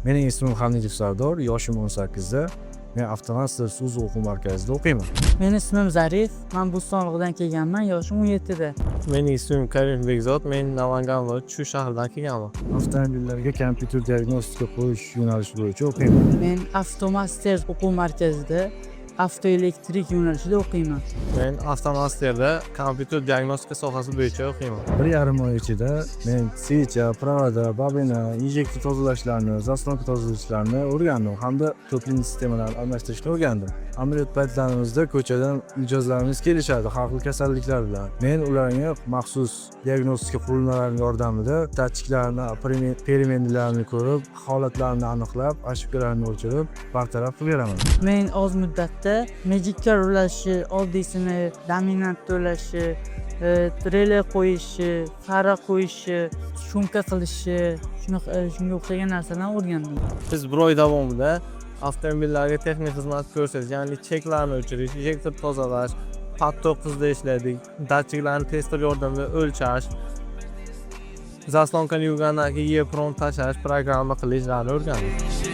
Mening ismim Hamidov Sardor, yoshim 18 da. Men Avtomasters UZ o'quv markazida o'qiyman. Meni ismim Zarif, man Bo'stonliqdan kelganman, yoshim 17 da. Mening ismim Karim Bekzod, men Namangan viloyati, Chu shahridan kelganman. Avtomobillarga kompyuter diagnostika qo'yish yo'nalishi bo'yicha o'qiyman. Men Avtomaster o'quv markazida avtoelektrik yo'nalishida o'qiyman. Men Avtomasterda kompyuter diagnostika sohasi bo'yicha o'qiyman. 1,5 oy ichida men свеча, провода, бобина, injektor tozalashlarni, заслонка tozalashlarni o'rgandim hamda топливный sistemalarni almashtirishni o'rgandim. Amaliyot paytlarimizda ko'chadan mijozlarimiz kelishadi har xil kasalliklar bilan. Men ularga maxsus diagnostika qurilmalari yordamida datchiklarni, перемены larni ko'rib, holatlarini aniqlab, ошибка larni o'chirib, bartaraf qilib beraman. Men oz muddatda Magic Car ulashi, oddiysini dominantda ulashi, rele qo'yishi, fara qo'yishi, шумка qilishi, shunaqa shunga o'xshagan narsalarni o'rgandim. Biz bir oy davomida avtomobillarga texnik xizmat ko'rsatish, ya'ni cheklarni o'chirish, injektor tozalash, PAD 9da ishladik, datchiklarni tester yordamida o'lchash, заслонка ni yuvgandan keyin EPROM tashlash, programma qilishlarni o'rgandik.